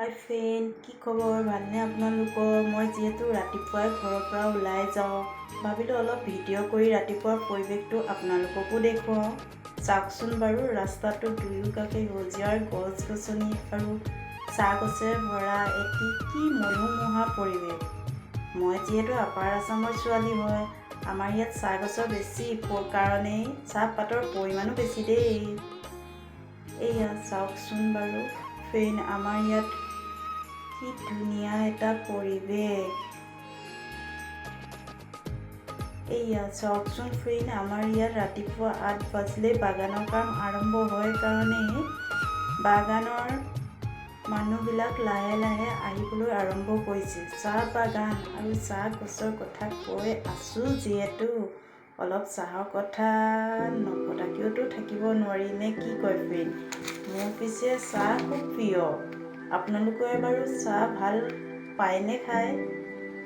হাই friend, কি খবৰ? ভালনে আপোনালোকৰ? মই যিহেতু ৰাতিপুৱাই ঘৰৰ পৰা ওলাই যাওঁ, ভাবিলোঁ অলপ ভিডিঅ' কৰি ৰাতিপুৱাৰ পৰিৱেশটো আপোনালোককো দেখুৱাওঁ। চাওকচোন বাৰু, ৰাস্তাটোৰ দুয়োকাষে সেউজীয়াৰ গছ গছনি আৰু চাহ গছেৰে ভৰা এটি কি মনোমোহা পৰিৱেশ। মই যিহেতু আপাৰ আছামৰ ছোৱালী হয়, আমাৰ ইয়াত চাহ গছৰ বেছি কাৰণেই চাহপাতৰ পৰিমাণো বেছি দেই। এইয়া চাওকচোন বাৰু ফ্ৰেণ্ড, আমাৰ ইয়াত কি ধুনীয়া এটা পৰিৱেশ। এইয়া চাওকচোন ফ্ৰেণ্ড, আমাৰ ইয়াত ৰাতিপুৱা 8 বাজিলেই বাগানৰ কাম আৰম্ভ হয় কাৰণেই বাগানৰ মানুহবিলাক লাহে লাহে আহিবলৈ আৰম্ভ কৰিছে। চাহ বাগান আৰু চাহ গছৰ কথা কৈ আছোঁ যিহেতু, অলপ চাহৰ কথা নপতাকৈওতো থাকিব নোৱাৰি, নে কি কয় ফ্ৰেণ্ড? মোৰ পিছে চাহ খুব প্ৰিয়। আপোনালোকে বাৰু চাহ ভাল পায়নে খায়?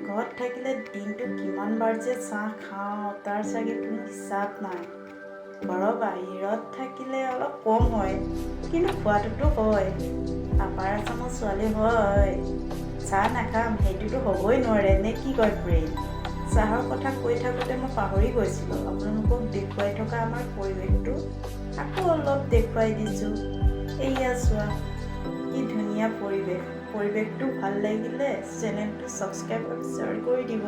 ঘৰত থাকিলে দিনটো কিমানবাৰ যে চাহ খাওঁ, তাৰ চাগে কোনো হিচাপ নাই। ঘৰৰ বাহিৰত থাকিলে অলপ কম হয়, কিন্তু খোৱাটোতো হয়। আপাৰ আছামৰ ছোৱালী হয়, চাহ নাখাম সেইটোতো হ'বই নোৱাৰে, নে কি কয় ফ্ৰেণ্ড? চাহৰ কথা কৈ থাকোঁতে মই পাহৰি গৈছিলোঁ আপোনালোকক দেখুৱাই থকা আমাৰ পৰিৱেশটো। আকৌ অলপ দেখুৱাই দিছোঁ। এইয়া চোৱা, কি ধুনীয়া পৰিৱেশ। পৰিৱেশটো ভাল লাগিলে চেনেলটো ছাবস্ক্ৰাইব আৰু শ্বেয়াৰ কৰি দিব।